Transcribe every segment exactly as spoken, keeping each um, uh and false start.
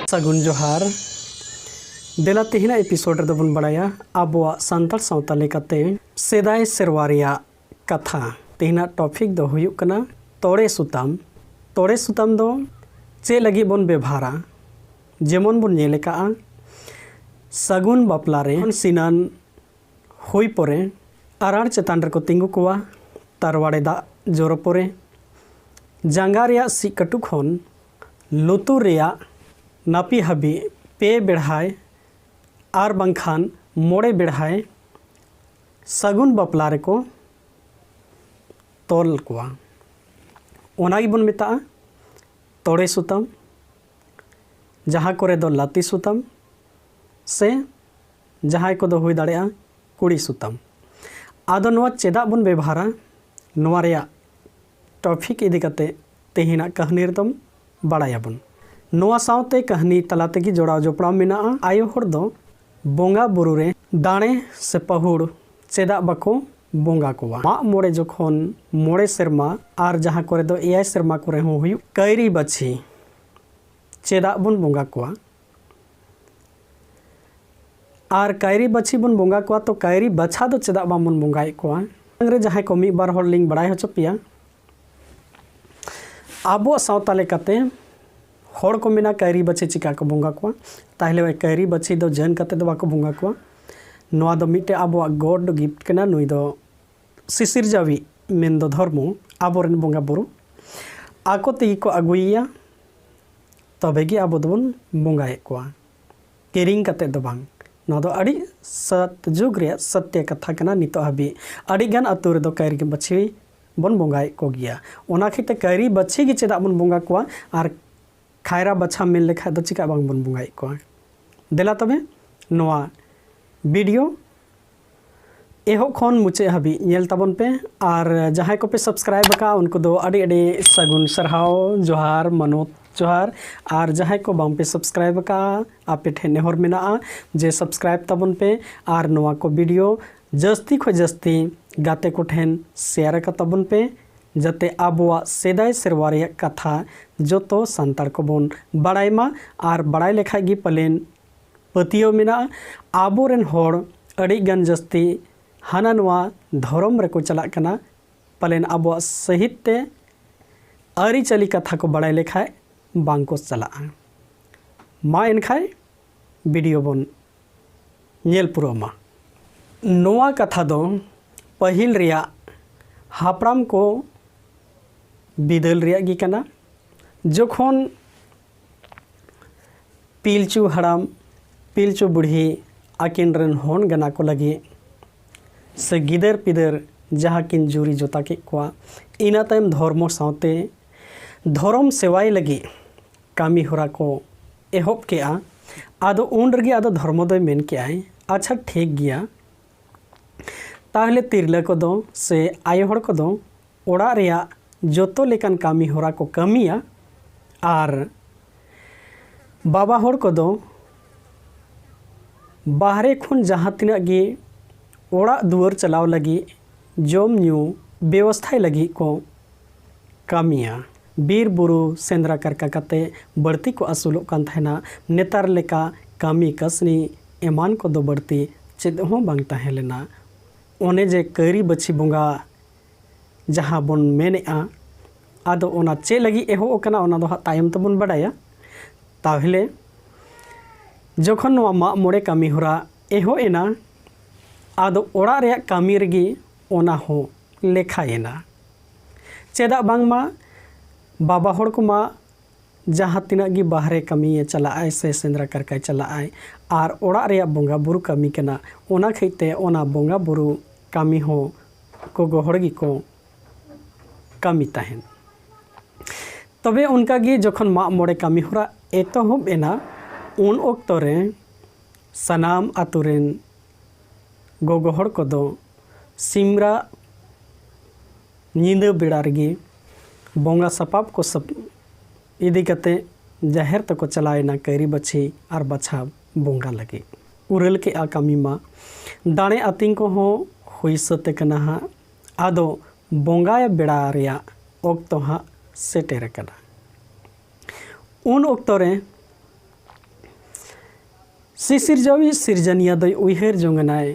ᱥᱟᱹᱜᱩᱱ ᱡᱚᱦᱟᱨ᱾ ᱫᱮᱞᱟ, ᱛᱮᱦᱮᱧᱟᱜ ᱮᱯᱤᱥᱳᱰ ᱨᱮᱫᱚ ᱵᱚᱱ ᱵᱟᱲᱟᱭᱟ ᱟᱵᱚᱣᱟᱜ ᱥᱟᱱᱛᱟᱲ ᱥᱟᱶᱛᱟ ᱞᱮᱠᱟᱛᱮ ᱥᱮᱫᱟᱭ ᱥᱮᱨᱣᱟ ᱨᱮᱭᱟᱜ ᱠᱟᱛᱷᱟ᱾ ᱛᱮᱦᱮᱧᱟᱜ ᱴᱚᱯᱤᱠ ᱫᱚ ᱦᱩᱭᱩᱜ ᱠᱟᱱᱟ ᱛᱚᱲᱮ ᱥᱩᱛᱟᱢ᱾ ᱛᱚᱲᱮ ᱥᱩᱛᱟᱢ ᱫᱚ ᱪᱮᱫ ᱞᱟᱹᱜᱤᱫ ᱵᱚᱱ ᱵᱮᱵᱷᱟᱨᱟ? ᱡᱮᱢᱚᱱ ᱵᱚᱱ ᱧᱮᱞ ᱟᱠᱟᱜᱼᱟ, ᱥᱟᱹᱜᱩᱱ ᱵᱟᱯᱞᱟ ᱨᱮ ᱥᱤᱱᱟᱱ ᱦᱩᱭ ᱯᱚᱨᱮ ᱟᱨᱟᱬ ᱪᱮᱛᱟᱱ ᱨᱮᱠᱚ ᱛᱤᱸᱜᱩ ᱠᱚᱣᱟ᱾ ᱛᱟᱨᱣᱟᱲᱮ ᱫᱟᱜ ᱡᱚᱨᱚ ᱯᱚᱨᱮ ᱡᱟᱸᱜᱟ ᱨᱮᱭᱟᱜ ᱥᱤᱡ ᱠᱟᱹᱴᱩ ᱠᱷᱚᱱ ᱞᱩᱛᱩᱨ ᱨᱮᱭᱟᱜ ᱱᱟᱹᱯᱤ ᱦᱟᱹᱵᱤᱡ ᱯᱮ ᱵᱮᱲᱦᱟᱭ ᱟᱨ ᱵᱟᱝᱠᱷᱟᱱ ᱢᱚᱬᱮ ᱵᱮᱲᱦᱟᱭ ᱥᱟᱹᱜᱩᱱ ᱵᱟᱯᱞᱟ ᱨᱮᱠᱚ ᱛᱚᱞ ᱠᱚᱣᱟ᱾ ᱚᱱᱟ ᱜᱮᱵᱚᱱ ᱢᱮᱛᱟᱜᱼᱟ ᱛᱚᱲᱮ ᱥᱩᱛᱟᱢ, ᱡᱟᱦᱟᱸ ᱠᱚᱨᱮ ᱫᱚ ᱞᱟᱹᱛᱤ ᱥᱩᱛᱟᱢ, ᱥᱮ ᱡᱟᱦᱟᱸᱭ ᱠᱚᱫᱚ ᱦᱩᱭ ᱫᱟᱲᱮᱭᱟᱜᱼᱟ ᱠᱩᱲᱤ ᱥᱩᱛᱟᱢ᱾ ᱟᱫᱚ ᱱᱚᱣᱟ ᱪᱮᱫᱟᱜ ᱵᱚᱱ ᱵᱮᱵᱚᱦᱟᱨᱟ, ᱱᱚᱣᱟ ᱨᱮᱭᱟᱜ ᱴᱚᱯᱤᱠ ᱤᱫᱤ ᱠᱟᱛᱮ ᱛᱮᱦᱮᱧᱟᱜ ᱠᱟᱹᱦᱱᱤ ᱨᱮᱫᱚᱢ ᱵᱟᱲᱟᱭᱟᱵᱚᱱ᱾ ᱱᱚᱣᱟ ᱥᱟᱶᱛᱮ ᱠᱟᱹᱦᱱᱤ ᱛᱟᱞᱟ ᱛᱮᱜᱮ ᱡᱚᱲᱟᱣ ᱡᱚᱯᱲᱟᱣ ᱢᱮᱱᱟᱜᱼᱟ᱾ ᱟᱭᱳ ᱦᱚᱲ ᱫᱚ ᱵᱚᱸᱜᱟ ᱵᱩᱨᱩ ᱨᱮ ᱫᱟᱲᱮ ᱥᱮ ᱯᱟᱹᱦᱩᱲ ᱪᱮᱫᱟᱜ ᱵᱟᱠᱚ ᱵᱚᱸᱜᱟ ᱠᱚᱣᱟ? ᱢᱟᱜ ᱢᱚᱬᱮ ᱡᱚᱠᱷᱚᱱ ᱢᱚᱬᱮ ᱥᱮᱨᱢᱟ ᱟᱨ ᱡᱟᱦᱟᱸ ᱠᱚᱨᱮ ᱫᱚ ᱮᱭᱟᱭ ᱥᱮᱨᱢᱟ ᱠᱚᱨᱮ ᱦᱚᱸ ᱦᱩᱭᱩᱜ ᱠᱟᱹᱭᱨᱤ ᱵᱟᱹᱪᱷᱤ ᱪᱮᱫᱟᱜ ᱵᱚᱱ ᱵᱚᱸᱜᱟ ᱠᱚᱣᱟ? ᱟᱨ ᱠᱟᱹᱭᱨᱤ ᱵᱟᱹᱪᱷᱤ ᱵᱚᱱ ᱵᱚᱸᱜᱟ ᱠᱚᱣᱟ, ᱛᱚ ᱠᱟᱹᱭᱨᱤ ᱵᱟᱪᱷᱟ ᱫᱚ ᱪᱮᱫᱟᱜ ᱵᱟᱝᱵᱚᱱ ᱵᱚᱸᱜᱟᱭᱮᱫ ᱠᱚᱣᱟ? ᱢᱟᱲᱟᱝ ᱨᱮ ᱡᱟᱦᱟᱸᱭ ᱠᱚ ᱢᱤᱫ ᱵᱟᱨ ᱦᱚᱲ ᱞᱤᱧ ᱵᱟᱲᱟᱭ ᱦᱚᱪᱚ ᱯᱮᱭᱟ, ᱟᱵᱚᱣᱟᱜ ᱥᱟᱶᱛᱟ ᱞᱮᱠᱟᱛᱮ ᱦᱚᱲ ᱠᱚ ᱢᱮᱱᱟ ᱠᱟᱹᱭᱨᱤ ᱵᱟᱹᱪᱷᱤ ᱪᱤᱠᱟ ᱠᱚ ᱵᱚᱸᱜᱟ ᱠᱚᱣᱟ? ᱛᱟᱦᱞᱮ ᱠᱟᱹᱭᱨᱤ ᱵᱟᱹᱪᱷᱤ ᱫᱚ ᱡᱟᱹᱱ ᱠᱟᱛᱮ ᱫᱚ ᱵᱟᱠᱚ ᱵᱚᱸᱜᱟ ᱠᱚᱣᱟ᱾ ᱱᱚᱣᱟ ᱫᱚ ᱢᱤᱫᱴᱮᱱ ᱟᱵᱚᱣᱟᱜ God gift ᱠᱟᱱᱟ᱾ ᱱᱩᱭ ᱫᱚ ᱥᱤᱥᱤᱨᱡᱟᱹᱣᱤᱡ ᱢᱮᱱᱫᱚ ᱫᱷᱚᱨᱢᱚ, ᱟᱵᱚᱨᱮᱱ ᱵᱚᱸᱜᱟ ᱵᱩᱨᱩ ᱟᱠᱚ ᱛᱮᱜᱮ ᱠᱚ ᱟᱹᱜᱩᱭᱮᱭᱟ, ᱛᱚᱵᱮ ᱜᱮ ᱟᱵᱚ ᱫᱚᱵᱚᱱ ᱵᱚᱸᱜᱟᱭᱮᱫ ᱠᱚᱣᱟ, ᱠᱤᱨᱤᱧ ᱠᱟᱛᱮ ᱫᱚ ᱵᱟᱝ᱾ ᱱᱚᱣᱟ ᱫᱚ ᱟᱹᱰᱤ ᱥᱟᱛ ᱡᱩᱜᱽ ᱨᱮᱭᱟᱜ ᱥᱚᱛᱭᱚ ᱠᱟᱛᱷᱟ ᱠᱟᱱᱟ᱾ ᱱᱤᱛᱚᱜ ᱦᱟᱹᱵᱤᱡ ᱟᱹᱰᱤ ᱜᱟᱱ ᱟᱹᱛᱩ ᱨᱮᱫᱚ ᱠᱟᱹᱭᱨᱤ ᱵᱟᱹᱪᱷᱤ ᱵᱚᱱ ᱵᱚᱸᱜᱟᱭᱮᱫ ᱠᱚᱜᱮᱭᱟ᱾ ᱚᱱᱟ ᱠᱷᱟᱹᱛᱤᱨ ᱛᱮ ᱠᱟᱹᱭᱨᱤ ᱵᱟᱹᱪᱷᱤ ᱜᱮ ᱪᱮᱫᱟᱜ ᱵᱚᱱ ᱵᱚᱸᱜᱟ ᱠᱚᱣᱟ ᱟᱨ ᱠᱷᱟᱭᱨᱟ ᱵᱟᱪᱷᱟ ᱢᱮᱱ ᱞᱮᱠᱷᱟᱡ ᱫᱚ ᱪᱮᱫᱟᱜ ᱵᱟᱝᱵᱚᱱ ᱵᱚᱸᱜᱟᱭᱮᱫ ᱠᱚᱣᱟ? ᱫᱮᱞᱟ ᱛᱚᱵᱮ ᱱᱚᱣᱟ ᱵᱷᱤᱰᱤᱭᱳ ᱮᱦᱚᱵ ᱠᱷᱚᱱ ᱢᱩᱪᱟᱹᱫ ᱦᱟᱹᱵᱤᱡ ᱧᱮᱞ ᱛᱟᱵᱚᱱ ᱯᱮ᱾ ᱟᱨ ᱡᱟᱦᱟᱸᱭ ᱠᱚᱯᱮ ᱥᱟᱵᱥᱠᱨᱟᱭᱤᱵ ᱟᱠᱟᱫᱼᱟ, ᱩᱱᱠᱩ ᱫᱚ ᱟᱹᱰᱤ ᱟᱹᱰᱤ ᱥᱟᱹᱜᱩᱱ ᱥᱟᱨᱦᱟᱣ, ᱡᱚᱦᱟᱨ, ᱢᱟᱱᱚᱛ ᱡᱚᱦᱟᱨ᱾ ᱟᱨ ᱡᱟᱦᱟᱸᱭ ᱠᱚ ᱵᱟᱝᱯᱮ ᱥᱟᱵᱥᱠᱨᱟᱭᱤᱵ ᱟᱠᱟᱫᱼᱟ, ᱟᱯᱮ ᱴᱷᱮᱱ ᱱᱮᱦᱚᱨ ᱢᱮᱱᱟᱜᱼᱟ ᱡᱮ ᱥᱟᱵᱥᱠᱨᱟᱭᱤᱵ ᱛᱟᱵᱚᱱ ᱯᱮ ᱟᱨ ᱱᱚᱣᱟ ᱠᱚ ᱵᱷᱤᱰᱤᱭᱳ ᱡᱟᱹᱥᱛᱤ ᱠᱷᱚᱱ ᱡᱟᱹᱥᱛᱤ ᱜᱟᱛᱮ ᱠᱚᱴᱷᱮᱱ ᱥᱮᱭᱟᱨ ᱟᱠᱟ ᱛᱟᱵᱚᱱ ᱯᱮ᱾ ᱡᱟᱛᱮ ᱟᱵᱚᱣᱟᱜ ᱥᱮᱫᱟᱭ ᱥᱮᱨᱣᱟ ᱨᱮᱭᱟᱜ ᱠᱟᱛᱷᱟ ᱡᱚᱛᱚ ᱥᱟᱱᱛᱟᱲ ᱠᱚᱵᱚᱱ ᱵᱟᱲᱟᱭ ᱢᱟ᱾ ᱟᱨ ᱵᱟᱲᱟᱭ ᱞᱮᱠᱷᱟᱡ ᱜᱮ ᱯᱟᱞᱮᱱ ᱯᱟᱹᱛᱭᱟᱹᱣ ᱢᱮᱱᱟᱜᱼᱟ, ᱟᱵᱚᱨᱮᱱ ᱦᱚᱲ ᱟᱹᱰᱤ ᱜᱟᱱ ᱡᱟᱹᱥᱛᱤ ᱦᱟᱱᱟ ᱱᱚᱣᱟ ᱫᱷᱚᱨᱚᱢ ᱨᱮᱠᱚ ᱪᱟᱞᱟᱜ ᱠᱟᱱᱟ᱾ ᱯᱟᱞᱮᱱ ᱟᱵᱚᱣᱟᱜ ᱥᱟᱹᱦᱤᱛ ᱛᱮ ᱟᱹᱨᱤᱪᱟᱹᱞᱤ ᱠᱟᱛᱷᱟ ᱠᱚ ᱵᱟᱲᱟᱭ ᱞᱮᱠᱷᱟᱡ ᱵᱟᱝ ᱠᱚ ᱪᱟᱞᱟᱜᱼᱟ᱾ ᱢᱟ ᱮᱱᱠᱷᱟᱡ ᱵᱷᱤᱰᱤᱭᱳ ᱵᱚᱱ ᱧᱮᱞ ᱯᱩᱨᱟᱹᱣ ᱢᱟ᱾ ᱱᱚᱣᱟ ᱠᱟᱛᱷᱟ ᱫᱚ ᱯᱟᱹᱦᱤᱞ ᱨᱮᱭᱟᱜ ᱦᱟᱯᱲᱟᱢ ᱠᱚ ᱵᱤᱫᱟᱹᱞ ᱨᱮᱭᱟᱜ ᱜᱮ ᱠᱟᱱᱟ, ᱡᱚᱠᱷᱚᱱ ᱯᱤᱞᱪᱩ ᱦᱟᱲᱟᱢ ᱯᱤᱞᱪᱩ ᱵᱩᱲᱦᱤ ᱟᱹᱠᱤᱱ ᱨᱮᱱ ᱦᱚᱱ ᱜᱟᱱᱟ ᱠᱚ ᱞᱟᱹᱜᱤᱫ ᱥᱮ ᱜᱤᱫᱟᱹᱨ ᱯᱤᱫᱟᱹᱨ ᱡᱟᱦᱟᱸ ᱠᱤᱱ ᱡᱩᱨᱤ ᱡᱚᱛᱟ ᱠᱮᱫ ᱠᱚᱣᱟ, ᱤᱱᱟᱹ ᱛᱟᱭᱚᱢ ᱫᱷᱚᱨᱢᱚ ᱥᱟᱶᱛᱮ ᱫᱷᱚᱨᱚᱢ ᱥᱮᱣᱟᱭ ᱞᱟᱹᱜᱤᱫ ᱠᱟᱹᱢᱤ ᱦᱚᱨᱟ ᱠᱚ ᱮᱦᱚᱵ ᱠᱮᱜᱼᱟ᱾ ᱟᱫᱚ ᱩᱱ ᱨᱮᱜᱮ ᱟᱫᱚ ᱫᱷᱚᱨᱢᱚ ᱫᱚᱭ ᱢᱮᱱ ᱠᱮᱜᱼᱟᱭ, ᱟᱪᱪᱷᱟ, ᱴᱷᱤᱠ ᱜᱮᱭᱟ, ᱛᱟᱦᱞᱮ ᱛᱤᱨᱞᱟᱹ ᱠᱚᱫᱚ ᱥᱮ ᱟᱭᱳ ᱦᱚᱲ ᱠᱚᱫᱚ ᱚᱲᱟᱜ ᱨᱮᱭᱟᱜ ᱡᱚᱛᱚ ᱞᱮᱠᱟᱱ ᱠᱟᱹᱢᱤ ᱦᱚᱨᱟ ᱠᱚ ᱠᱟᱹᱢᱤᱭᱟ, ᱟᱨ ᱵᱟᱵᱟ ᱦᱚᱲ ᱠᱚᱫᱚ ᱵᱟᱦᱨᱮ ᱠᱷᱚᱱ ᱡᱟᱦᱟᱸ ᱛᱤᱱᱟᱹᱜ ᱜᱮ ᱚᱲᱟᱜ ᱫᱩᱣᱟᱹᱨ ᱪᱟᱞᱟᱣ ᱞᱟᱹᱜᱤᱫ, ᱡᱚᱢ ᱧᱩ ᱵᱮᱵᱚᱥᱛᱷᱟᱭ ᱞᱟᱹᱜᱤᱫ ᱠᱚ ᱠᱟᱹᱢᱤᱭᱟ᱾ ᱵᱤᱨ ᱵᱩᱨᱩ ᱥᱮᱸᱫᱽᱨᱟ ᱠᱟᱨᱠᱟ ᱠᱟᱛᱮ ᱵᱟᱹᱲᱛᱤ ᱠᱚ ᱟᱹᱥᱩᱞᱚᱜ ᱠᱟᱱ ᱛᱟᱦᱮᱱᱟ᱾ ᱱᱮᱛᱟᱨ ᱞᱮᱠᱟ ᱠᱟᱹᱢᱤ ᱠᱟᱹᱥᱱᱤ ᱮᱢᱟᱱ ᱠᱚᱫᱚ ᱵᱟᱹᱲᱛᱤ ᱪᱮᱫ ᱦᱚᱸ ᱵᱟᱝ ᱛᱟᱦᱮᱸ ᱞᱮᱱᱟ᱾ ᱚᱱᱮ ᱡᱮ ᱠᱟᱹᱨᱤ ᱵᱟᱹᱪᱷᱤ ᱵᱚᱸᱜᱟ ᱡᱟᱦᱟᱸ ᱵᱚᱱ ᱢᱮᱱᱮᱜᱼᱟ, ᱟᱫᱚ ᱚᱱᱟ ᱪᱮᱫ ᱞᱟᱹᱜᱤᱫ ᱮᱦᱚᱵ ᱟᱠᱟᱱᱟ, ᱚᱱᱟ ᱫᱚ ᱦᱟᱸᱜ ᱛᱟᱭᱚᱢ ᱛᱮᱵᱚᱱ ᱵᱟᱰᱟᱭᱟ᱾ ᱛᱟᱦᱚᱞᱮ ᱡᱚᱠᱷᱚᱱ ᱱᱚᱣᱟ ᱢᱟᱜ ᱢᱚᱬᱮ ᱠᱟᱹᱢᱤ ᱦᱚᱨᱟ ᱮᱦᱚᱵ ᱮᱱᱟ, ᱟᱫᱚ ᱚᱲᱟᱜ ᱨᱮᱭᱟᱜ ᱠᱟᱹᱢᱤ ᱨᱮᱜᱮ ᱚᱱᱟ ᱦᱚᱸ ᱞᱮᱠᱷᱟᱭᱮᱱᱟ᱾ ᱪᱮᱫᱟᱜ ᱵᱟᱝᱢᱟ ᱵᱟᱵᱟ ᱦᱚᱲ ᱠᱚᱢᱟ ᱡᱟᱦᱟᱸ ᱛᱤᱱᱟᱹᱜ ᱜᱮ ᱵᱟᱦᱨᱮ ᱠᱟᱹᱢᱤᱭᱮ ᱪᱟᱞᱟᱜᱼᱟᱭ ᱥᱮ ᱥᱮᱸᱫᱽᱨᱟ ᱠᱟᱨᱠᱟᱭ ᱪᱟᱞᱟᱜᱼᱟᱭ, ᱟᱨ ᱚᱲᱟᱜ ᱨᱮᱭᱟᱜ ᱵᱚᱸᱜᱟ ᱵᱩᱨᱩ ᱠᱟᱹᱢᱤ ᱠᱟᱱᱟ, ᱚᱱᱟ ᱠᱷᱟᱹᱛᱤᱨ ᱛᱮ ᱚᱱᱟ ᱵᱚᱸᱜᱟ ᱵᱩᱨᱩ ᱠᱟᱹᱢᱤ ᱦᱚᱸ ᱜᱚᱜᱚ ᱦᱚᱲ ᱜᱮᱠᱚ ᱠᱟᱹᱢᱤ ᱛᱟᱦᱮᱸᱫ᱾ ᱛᱚᱵᱮ ᱚᱱᱠᱟ ᱜᱮ ᱡᱚᱠᱷᱚᱱ ᱢᱟᱜ ᱢᱚᱬᱮ ᱠᱟᱹᱢᱤ ᱦᱚᱨᱟ ᱮᱛᱚᱦᱚᱵ ᱮᱱᱟ, ᱩᱱ ᱚᱠᱛᱚ ᱨᱮ ᱥᱟᱱᱟᱢ ᱟᱛᱳ ᱨᱮᱱ ᱜᱚᱜᱚ ᱦᱚᱲ ᱠᱚᱫᱚ ᱥᱤᱢᱨᱟᱜ ᱧᱤᱫᱟᱹ ᱵᱮᱲᱟ ᱨᱮᱜᱮ ᱵᱚᱸᱜᱟ ᱥᱟᱯᱟᱵ ᱠᱚ ᱥᱟᱯ-, ᱤᱫᱤ ᱠᱟᱛᱮ ᱡᱟᱦᱮᱨ ᱛᱮᱠᱚ ᱪᱟᱞᱟᱣᱮᱱᱟ ᱠᱟᱹᱨᱤ ᱵᱟᱹᱪᱷᱤ ᱟᱨ ᱵᱟᱪᱷᱟᱣ ᱵᱚᱸᱜᱟ ᱞᱟᱹᱜᱤᱫ᱾ ᱩᱨᱟᱹᱞ ᱠᱮᱜᱼᱟ ᱠᱟᱹᱢᱤ ᱢᱟ᱾ ᱫᱟᱲᱮ ᱟᱹᱛᱤᱧ ᱠᱚᱦᱚᱸ ᱦᱩᱭ ᱥᱟᱹᱛ ᱟᱠᱟᱱᱟ ᱦᱟᱸᱜ᱾ ᱟᱫᱚ ᱵᱚᱸᱜᱟᱭ ᱵᱮᱲᱟ ᱨᱮᱭᱟᱜ ᱚᱠᱛᱚ ᱦᱟᱸᱜ ᱥᱮᱴᱮᱨ ᱟᱠᱟᱱᱟ᱾ ᱩᱱ ᱚᱠᱛᱚ ᱨᱮ ᱥᱤᱥᱤᱨᱡᱟᱹᱣᱤᱡ ᱥᱤᱨᱡᱚᱱᱤᱭᱟᱹ ᱫᱚᱭ ᱩᱭᱦᱟᱹᱨ ᱡᱚᱝ ᱟᱱᱟᱭ,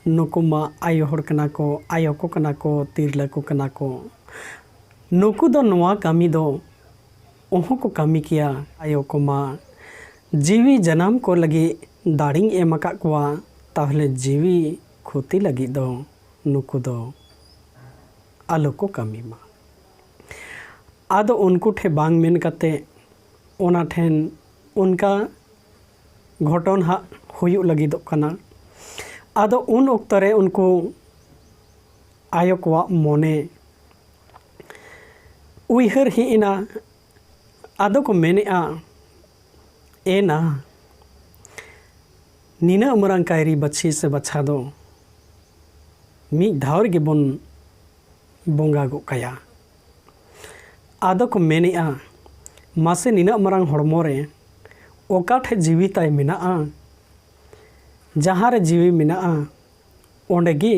ᱱᱩᱠᱩ ᱢᱟ ᱟᱭᱳ ᱦᱚᱲ ᱠᱟᱱᱟ ᱠᱚ, ᱟᱭᱳ ᱠᱚ ᱠᱟᱱᱟ ᱠᱚ, ᱛᱤᱨᱞᱟᱹ ᱠᱚ ᱠᱟᱱᱟ ᱠᱚ᱾ ᱱᱩᱠᱩ ᱫᱚ ᱱᱚᱣᱟ ᱠᱟᱹᱢᱤ ᱫᱚ ᱚᱦᱚᱸ ᱠᱚ ᱠᱟᱹᱢᱤ ᱠᱮᱭᱟ᱾ ᱟᱭᱳ ᱠᱚᱢᱟ ᱡᱤᱣᱤ ᱡᱟᱱᱟᱢ ᱠᱚ ᱞᱟᱹᱜᱤᱫ ᱫᱟᱲᱮᱧ ᱮᱢ ᱟᱠᱟᱫ ᱠᱚᱣᱟ, ᱛᱟᱦᱚᱞᱮ ᱡᱤᱣᱤ ᱠᱷᱚᱛᱤ ᱞᱟᱹᱜᱤᱫ ᱫᱚ ᱱᱩᱠᱩ ᱫᱚ ᱟᱞᱚ ᱠᱚ ᱠᱟᱹᱢᱤ ᱢᱟ᱾ ᱟᱫᱚ ᱩᱱᱠᱩ ᱴᱷᱮᱱ ᱵᱟᱝ ᱢᱮᱱ ᱠᱟᱛᱮ ᱚᱱᱟ ᱴᱷᱮᱱ ᱚᱱᱠᱟ ᱜᱷᱚᱴᱚᱱ ᱦᱟᱸᱜ ᱦᱩᱭᱩᱜ ᱞᱟᱹᱜᱤᱫᱚᱜ ᱠᱟᱱᱟ᱾ ᱟᱫᱚ ᱩᱱ ᱚᱠᱛᱚ ᱨᱮ ᱩᱱᱠᱩ ᱟᱭᱳ ᱠᱚᱣᱟᱜ ᱢᱚᱱᱮ ᱩᱭᱦᱟᱹᱨ ᱦᱮᱡ ᱮᱱᱟ᱾ ᱟᱫᱚ ᱠᱚ ᱢᱮᱱᱮᱫᱼᱟ, ᱮ ᱱᱟ, ᱱᱤᱱᱟᱹᱜ ᱢᱟᱨᱟᱝ ᱠᱟᱭᱨᱤ ᱵᱟᱹᱪᱷᱤ ᱥᱮ ᱵᱟᱪᱷᱟ ᱫᱚ ᱢᱤᱫ ᱫᱷᱟᱣ ᱨᱮᱜᱮ ᱵᱚᱱ ᱵᱚᱸᱜᱟ ᱜᱚᱫ ᱠᱟᱭᱟ᱾ ᱟᱫᱚ ᱠᱚ ᱢᱮᱱᱮᱫᱼᱟ, ᱢᱟᱥᱮ ᱱᱤᱱᱟᱹᱜ ᱢᱟᱨᱟᱝ ᱦᱚᱲᱢᱚ ᱨᱮ ᱚᱠᱟ ᱴᱷᱮᱡ ᱡᱤᱣᱤ ᱛᱟᱭ ᱢᱮᱱᱟᱜᱼᱟ? ᱡᱟᱦᱟᱸ ᱨᱮ ᱡᱤᱣᱤ ᱢᱮᱱᱟᱜᱼᱟ, ᱚᱸᱰᱮ ᱜᱮ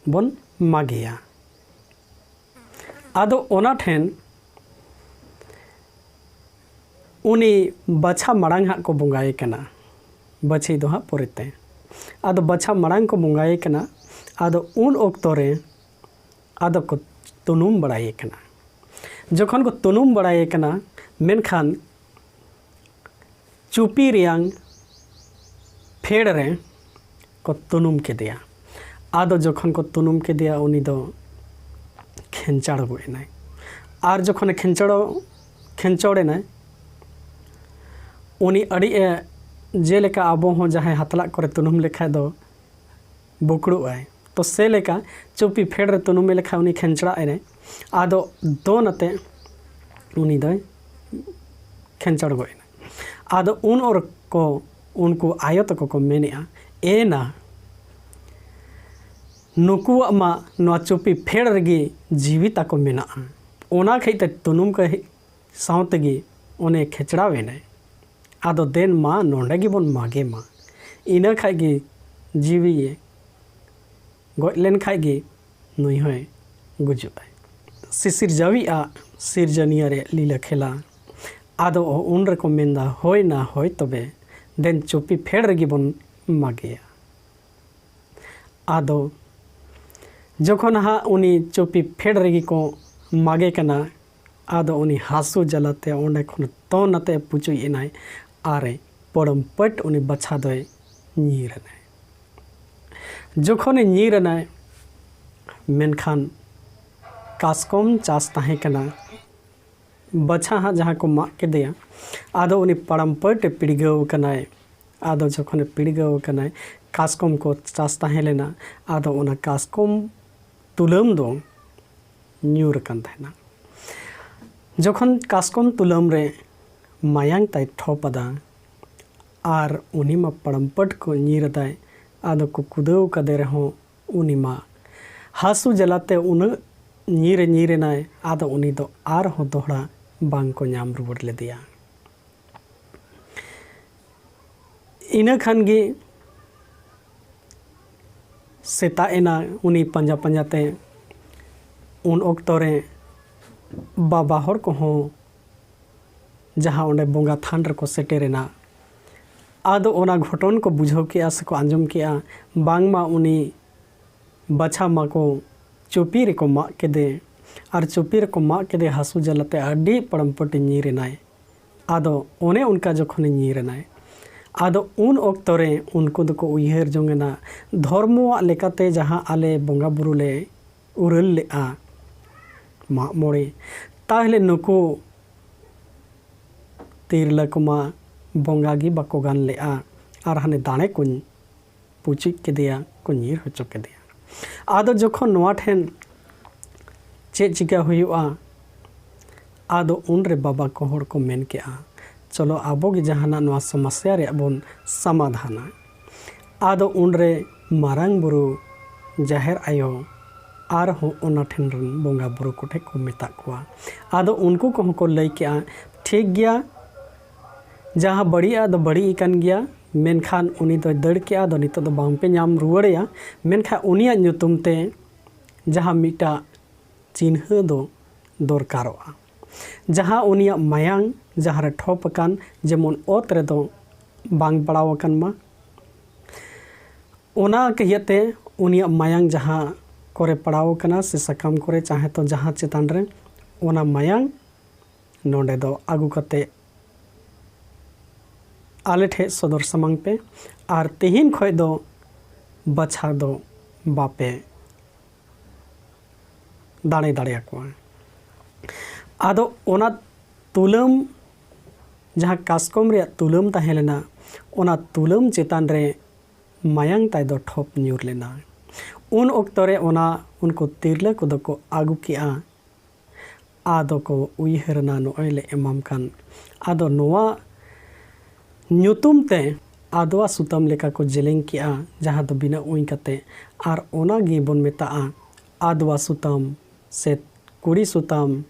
ᱵᱚᱱ ᱢᱟᱜᱮᱭᱟ᱾ ᱟᱫᱚ ᱚᱱᱟ ᱴᱷᱮᱱ ᱩᱱᱤ ᱵᱟᱪᱷᱟ ᱢᱟᱲᱟᱝ ᱦᱟᱸᱜ ᱠᱚ ᱵᱚᱸᱜᱟᱭᱮ ᱠᱟᱱᱟ, ᱵᱟᱹᱪᱷᱤ ᱫᱚ ᱦᱟᱸᱜ ᱯᱚᱨᱮᱛᱮ᱾ ᱟᱫᱚ ᱵᱟᱪᱷᱟ ᱢᱟᱲᱟᱝ ᱠᱚ ᱵᱚᱸᱜᱟᱭᱮ ᱠᱟᱱᱟ᱾ ᱟᱫᱚ ᱩᱱ ᱚᱠᱛᱚ ᱨᱮ ᱟᱫᱚ ᱠᱚ ᱛᱩᱱᱩᱢ ᱵᱟᱲᱟᱭᱮ ᱠᱟᱱᱟ᱾ ᱡᱚᱠᱷᱚᱱ ᱠᱚ ᱛᱩᱱᱩᱢ ᱵᱟᱲᱟᱭᱮ ᱠᱟᱱᱟ, ᱢᱮᱱᱠᱷᱟᱱ ᱪᱩᱯᱤ ᱨᱮᱭᱟᱝ ᱯᱷᱮᱰ ᱨᱮ ᱠᱚ ᱛᱩᱱᱩᱢ ᱠᱮᱫᱮᱭᱟ᱾ ᱟᱫᱚ ᱡᱚᱠᱷᱚᱱ ᱠᱚ ᱛᱩᱱᱩᱢ ᱠᱮᱫᱮᱭᱟ, ᱩᱱᱤ ᱫᱚ ᱠᱷᱮᱧᱪᱟᱲ ᱜᱚᱡ ᱮᱱᱟᱭ᱾ ᱟᱨ ᱡᱚᱠᱷᱚᱱᱮ ᱠᱷᱮᱧᱪᱟᱲᱚ-, ᱠᱷᱮᱧᱪᱚᱲ ᱮᱱᱟᱭ, ᱩᱱᱤ ᱟᱹᱰᱤ ᱮ, ᱡᱮᱞᱮᱠᱟ ᱟᱵᱚ ᱦᱚᱸ ᱡᱟᱦᱟᱸᱭ ᱦᱟᱛᱞᱟᱜ ᱠᱚᱨᱮ ᱛᱩᱱᱩᱢ ᱞᱮᱠᱷᱟᱡ ᱫᱚ ᱵᱩᱠᱲᱩᱜ ᱟᱭ, ᱛᱚ ᱥᱮ ᱞᱮᱠᱟ ᱪᱩᱯᱤ ᱯᱷᱮᱰ ᱨᱮ ᱛᱩᱱᱩᱢᱮ ᱞᱮᱠᱷᱟᱡ ᱩᱱᱤ ᱠᱷᱮᱧᱪᱲᱟᱜ ᱮᱱᱟᱭ᱾ ᱟᱫᱚ ᱫᱚᱱ ᱟᱛᱮ ᱩᱱᱤ ᱫᱚᱭ ᱠᱷᱮᱧᱪᱚᱲ ᱜᱚᱡ ᱮᱱᱟ᱾ ᱟᱫᱚ ᱩᱱ ᱚᱠᱛᱚ ᱩᱱᱠᱩ ᱟᱭᱳ ᱛᱟᱠᱚ ᱠᱚ ᱢᱮᱱᱮᱫᱼᱟ, ᱮ ᱱᱟ, ᱱᱩᱠᱩᱣᱟᱜ ᱢᱟ ᱱᱚᱣᱟ ᱪᱩᱯᱤ ᱯᱷᱮᱰ ᱨᱮᱜᱮ ᱡᱤᱣᱤ ᱛᱟᱠᱚ ᱢᱮᱱᱟᱜᱼᱟ, ᱚᱱᱟ ᱠᱷᱟᱹᱛᱤᱨ ᱛᱮ ᱛᱩᱱᱩᱢ ᱠᱚ ᱥᱟᱶ ᱛᱮᱜᱮ ᱚᱱᱮ ᱠᱷᱮᱪᱲᱟᱣ ᱮᱱᱟᱭ᱾ ᱟᱫᱚ ᱫᱮᱱ ᱢᱟ ᱱᱚᱰᱮ ᱜᱮᱵᱚᱱ ᱢᱟᱜᱮ ᱢᱟ, ᱤᱱᱟᱹ ᱠᱷᱟᱡ ᱜᱮ ᱡᱤᱣᱤ ᱜᱚᱡ ᱞᱮᱱ ᱠᱷᱟᱡ ᱜᱮ ᱱᱩᱭ ᱦᱚᱸᱭ ᱜᱩᱡᱩᱜᱼᱟᱭ᱾ ᱥᱤᱥᱤᱨᱡᱟᱹᱣᱤᱡ ᱟᱜ ᱥᱤᱨᱡᱚᱱᱤᱭᱟᱹ ᱨᱮ ᱞᱤᱞᱟᱹ ᱠᱷᱮᱞᱟ᱾ ᱟᱫᱚ ᱩᱱ ᱨᱮᱠᱚ ᱢᱮᱱᱫᱟ, ᱦᱳᱭ ᱱᱟ ᱦᱳᱭ ᱛᱚᱵᱮ, ᱫᱮᱱ ᱪᱩᱯᱤ ᱯᱷᱮᱰ ᱨᱮᱜᱮ ᱵᱚᱱ ᱢᱟᱜᱮᱭᱟ᱾ ᱟᱫᱚ ᱡᱚᱠᱷᱚᱱ ᱦᱟᱸᱜ ᱩᱱᱤ ᱪᱩᱯᱤ ᱯᱷᱮᱰ ᱨᱮᱜᱮ ᱠᱚ ᱢᱟᱜᱮ ᱠᱟᱱᱟ, ᱟᱫᱚ ᱩᱱᱤ ᱦᱟᱹᱥᱩ ᱡᱟᱞᱟᱛᱮ ᱚᱸᱰᱮ ᱠᱷᱚᱱ ᱛᱚᱱ ᱟᱛᱮ ᱯᱩᱪᱩᱡ ᱮᱱᱟᱭ ᱟᱨ ᱯᱟᱹᱲᱟᱹᱢ ᱯᱟᱹᱴ ᱩᱱᱤ ᱵᱟᱪᱷᱟ ᱫᱚᱭ ᱧᱤᱨ ᱮᱱᱟᱭ᱾ ᱡᱚᱠᱷᱚᱱᱮ ᱧᱤᱨ ᱮᱱᱟᱭ, ᱢᱮᱱᱠᱷᱟᱱ ᱠᱟᱥᱠᱚᱢ ᱪᱟᱥ ᱛᱟᱦᱮᱸ ᱠᱟᱱᱟ, ᱵᱟᱪᱷᱟ ᱦᱟᱸᱜ ᱡᱟᱦᱟᱸ ᱠᱚ ᱢᱟᱜ ᱠᱮᱫᱮᱭᱟ, ᱟᱫᱚ ᱩᱱᱤ ᱯᱟᱲᱟᱢ ᱯᱟᱹᱴ ᱮ ᱯᱤᱲᱜᱟᱹᱣ ᱠᱟᱱᱟᱭ᱾ ᱟᱫᱚ ᱡᱚᱠᱷᱚᱱᱮ ᱯᱤᱲᱜᱟᱹᱣ ᱠᱟᱱᱟᱭ, ᱠᱟᱥᱠᱚᱢ ᱠᱚ ᱪᱟᱥ ᱛᱟᱦᱮᱸ ᱞᱮᱱᱟ, ᱟᱫᱚ ᱚᱱᱟ ᱠᱟᱥᱠᱚᱢ ᱛᱩᱞᱟᱹᱢ ᱫᱚ ᱧᱩᱨ ᱟᱠᱟᱱ ᱛᱟᱦᱮᱱᱟ᱾ ᱡᱚᱠᱷᱚᱱ ᱠᱟᱥᱠᱚᱢ ᱛᱩᱞᱟᱹᱢ ᱨᱮ ᱢᱟᱭᱟᱝ ᱛᱟᱭ ᱴᱷᱚᱯ ᱟᱫᱟ ᱟᱨ ᱩᱱᱤ ᱢᱟ ᱯᱟᱲᱟᱢ ᱯᱟᱹᱴ ᱠᱚ ᱧᱤᱨ ᱟᱫᱟᱭ, ᱟᱫᱚ ᱠᱚ ᱠᱩᱫᱟᱹᱣ ᱠᱟᱫᱮ ᱨᱮᱦᱚᱸ ᱩᱱᱤ ᱢᱟ ᱦᱟᱹᱥᱩ ᱡᱟᱞᱟᱛᱮ ᱩᱱᱟᱹᱜ ᱧᱤᱨᱮ ᱧᱤᱨ ᱮᱱᱟᱭ, ᱟᱫᱚ ᱩᱱᱤ ᱫᱚ ᱟᱨᱦᱚᱸ ᱫᱚᱦᱲᱟ ᱵᱟᱝ ᱠᱚ ᱧᱟᱢ ᱨᱩᱣᱟᱹᱲ ᱞᱮᱫᱮᱭᱟ᱾ ᱤᱱᱟᱹ ᱠᱷᱟᱱ ᱜᱮ ᱥᱮᱛᱟᱜ ᱮᱱᱟ ᱩᱱᱤ ᱯᱟᱸᱡᱟ ᱯᱟᱸᱡᱟ ᱛᱮ᱾ ᱩᱱ ᱚᱠᱛᱚ ᱨᱮ ᱵᱟᱵᱟ ᱦᱚᱲ ᱠᱚᱦᱚᱸ ᱡᱟᱦᱟᱸ ᱚᱸᱰᱮ ᱵᱚᱸᱜᱟ ᱛᱷᱟᱱ ᱨᱮᱠᱚ ᱥᱮᱴᱮᱨ ᱮᱱᱟ, ᱟᱫᱚ ᱚᱱᱟ ᱜᱷᱚᱴᱚᱱ ᱠᱚ ᱵᱩᱡᱷᱟᱹᱣ ᱠᱮᱜᱼᱟ ᱥᱮᱠᱚ ᱟᱸᱡᱚᱢ ᱠᱮᱜᱼᱟ, ᱵᱟᱝᱢᱟ ᱩᱱᱤ ᱵᱟᱪᱷᱟ ᱢᱟᱠᱚ ᱪᱩᱯᱤ ᱨᱮᱠᱚ ᱢᱟᱜ ᱠᱮᱫᱮ, ᱟᱨ ᱪᱩᱯᱤ ᱨᱮᱠᱚ ᱢᱟᱜ ᱠᱮᱫᱮ ᱦᱟᱹᱥᱩ ᱡᱟᱞᱟᱛᱮ ᱟᱹᱰᱤ ᱯᱟᱲᱟᱢ ᱯᱟᱹᱴᱤ ᱧᱤᱨ ᱮᱱᱟᱭ᱾ ᱟᱫᱚ ᱚᱱᱮ ᱚᱱᱠᱟ ᱡᱚᱠᱷᱚᱱᱮ ᱧᱤᱨ ᱮᱱᱟᱭ, ᱟᱫᱚ ᱩᱱ ᱚᱠᱛᱚ ᱨᱮ ᱩᱱᱠᱩ ᱫᱚᱠᱚ ᱩᱭᱦᱟᱹᱨ ᱡᱚᱝ ᱮᱱᱟ, ᱫᱷᱚᱨᱢᱚᱣᱟᱜ ᱞᱮᱠᱟᱛᱮ ᱡᱟᱦᱟᱸ ᱟᱞᱮ ᱵᱚᱸᱜᱟ ᱵᱩᱨᱩ ᱞᱮ ᱩᱨᱟᱹᱞ ᱞᱮᱜᱼᱟ ᱢᱟᱜ ᱢᱚᱬᱮ, ᱛᱟᱦᱞᱮ ᱱᱩᱠᱩ ᱛᱤᱨᱞᱟᱹ ᱠᱚᱢᱟ ᱵᱚᱸᱜᱟ ᱜᱮ ᱵᱟᱠᱚ ᱜᱟᱱ ᱞᱮᱜᱼᱟ, ᱟᱨ ᱦᱟᱱᱮ ᱫᱟᱲᱮ ᱠᱚᱧ ᱯᱩᱪᱩᱡ ᱠᱮᱫᱮᱭᱟ, ᱠᱚ ᱧᱤᱨ ᱦᱚᱪᱚ ᱠᱮᱫᱮᱭᱟ᱾ ᱟᱫᱚ ᱡᱚᱠᱷᱚᱱ ᱱᱚᱣᱟ ᱴᱷᱮᱱ ᱪᱮᱫ ᱪᱤᱠᱟ ᱦᱩᱭᱩᱜᱼᱟ, ᱟᱫᱚ ᱩᱱᱨᱮ ᱵᱟᱵᱟ ᱠᱚ ᱦᱚᱲ ᱠᱚ ᱢᱮᱱ ᱠᱮᱜᱼᱟ, ᱪᱚᱞᱚ ᱟᱵᱚ ᱜᱮ ᱡᱟᱦᱟᱱᱟᱜ ᱱᱚᱣᱟ ᱥᱚᱢᱚᱥᱥᱟ ᱨᱮᱭᱟᱜ ᱵᱚᱱ ᱥᱚᱢᱟᱫᱷᱟᱱᱟ᱾ ᱟᱫᱚ ᱩᱱᱨᱮ ᱢᱟᱨᱟᱝ ᱵᱩᱨᱩ, ᱡᱟᱦᱮᱨ ᱟᱭᱳ, ᱟᱨᱦᱚᱸ ᱚᱱᱟ ᱴᱷᱮᱱ ᱨᱮᱱ ᱵᱚᱸᱜᱟ ᱵᱩᱨᱩ ᱠᱚᱴᱷᱮᱱ ᱠᱚ ᱢᱮᱛᱟᱜ ᱠᱚᱣᱟ᱾ ᱟᱫᱚ ᱩᱱᱠᱩ ᱠᱚᱦᱚᱸ ᱠᱚ ᱞᱟᱹᱭ ᱠᱮᱜᱼᱟ, ᱴᱷᱤᱠ ᱜᱮᱭᱟ, ᱡᱟᱦᱟᱸ ᱵᱟᱹᱲᱤᱡ ᱟᱜ ᱫᱚ ᱵᱟᱹᱲᱤᱡ ᱟᱠᱟᱱ ᱜᱮᱭᱟ, ᱢᱮᱱᱠᱷᱟᱱ ᱩᱱᱤ ᱫᱚᱭ ᱫᱟᱹᱲ ᱠᱮᱜᱼᱟ, ᱟᱫᱚ ᱱᱤᱛᱚᱜ ᱫᱚ ᱵᱟᱝᱯᱮ ᱧᱟᱢ ᱨᱩᱣᱟᱹᱲᱮᱭᱟ, ᱢᱮᱱᱠᱷᱟᱱ ᱩᱱᱤᱭᱟᱜ ᱧᱩᱛᱩᱢ ᱛᱮ ᱡᱟᱦᱟᱸ ᱢᱤᱫᱴᱟᱜ ᱪᱤᱱᱦᱟᱹ ᱫᱚ ᱫᱚᱨᱠᱟᱨᱚᱜᱼᱟ, ᱡᱟᱦᱟᱸ ᱩᱱᱤᱭᱟᱜ ᱢᱟᱭᱟᱝ ᱡᱟᱦᱟᱸ ᱨᱮ ᱴᱷᱚᱯ ᱟᱠᱟᱱ, ᱡᱮᱢᱚᱱ ᱚᱛ ᱨᱮᱫᱚ ᱵᱟᱝ ᱯᱟᱲᱟᱣ ᱟᱠᱟᱱ ᱢᱟ᱾ ᱚᱱᱟ ᱤᱭᱟᱹᱛᱮ ᱩᱱᱤᱭᱟᱜ ᱢᱟᱭᱟᱝ ᱡᱟᱦᱟᱸ ᱠᱚᱨᱮ ᱯᱟᱲᱟᱣ ᱟᱠᱟᱱᱟ ᱥᱮ ᱥᱟᱠᱟᱢ ᱠᱚᱨᱮ, ᱪᱟᱦᱮ ᱛᱚ ᱡᱟᱦᱟᱸ ᱪᱮᱛᱟᱱ ᱨᱮ, ᱚᱱᱟ ᱢᱟᱭᱟᱝ ᱱᱚᱰᱮ ᱫᱚ ᱟᱹᱜᱩ ᱠᱟᱛᱮ ᱟᱞᱮ ᱴᱷᱮᱱ ᱥᱚᱫᱚᱨ ᱥᱟᱢᱟᱝ ᱯᱮ᱾ ᱟᱨ ᱛᱮᱦᱮᱧ ᱠᱷᱚᱱ ᱫᱚ ᱵᱟᱪᱷᱟᱣ ᱫᱚ ᱵᱟᱯᱮ ᱫᱟᱲᱮ ᱫᱟᱲᱮᱭᱟᱠᱚᱣᱟ᱾ ᱟᱫᱚ ᱚᱱᱟ ᱛᱩᱞᱟᱹᱢ, ᱡᱟᱦᱟᱸ ᱠᱟᱥᱠᱚᱢ ᱨᱮᱭᱟᱜ ᱛᱩᱞᱟᱹᱢ ᱛᱟᱦᱮᱸ ᱞᱮᱱᱟ, ᱚᱱᱟ ᱛᱩᱞᱟᱹᱢ ᱪᱮᱛᱟᱱ ᱨᱮ ᱢᱟᱭᱟᱝ ᱛᱟᱭ ᱫᱚ ᱴᱷᱚᱯ ᱧᱩᱨ ᱞᱮᱱᱟ᱾ ᱩᱱ ᱚᱠᱛᱚ ᱨᱮ ᱚᱱᱟ ᱩᱱᱠᱩ ᱛᱤᱨᱞᱟᱹ ᱠᱚᱫᱚ ᱠᱚ ᱟᱹᱜᱩ ᱠᱮᱜᱼᱟ᱾ ᱟᱫᱚ ᱠᱚ ᱩᱭᱦᱟᱹᱨ ᱮᱱᱟ, ᱱᱚᱜᱼᱚᱭ ᱞᱮ ᱮᱢᱟᱢ ᱠᱟᱱ᱾ ᱟᱫᱚ ᱱᱚᱣᱟ ᱧᱩᱛᱩᱢ ᱛᱮ ᱟᱫᱣᱟ ᱥᱩᱛᱟᱹᱢ ᱞᱮᱠᱟ ᱠᱚ ᱡᱮᱞᱮᱧ ᱠᱮᱜᱼᱟ, ᱡᱟᱦᱟᱸ ᱫᱚ ᱵᱮᱱᱟᱣ ᱩᱧ ᱠᱟᱛᱮ, ᱟᱨ ᱚᱱᱟ ᱜᱮ ᱵᱚᱱ ᱢᱮᱛᱟᱜᱼᱟ ᱟᱫᱣᱟ ᱥᱩᱛᱟᱹᱢ ᱥᱮ ᱠᱩᱲᱤ ᱥᱩᱛᱟᱹᱢ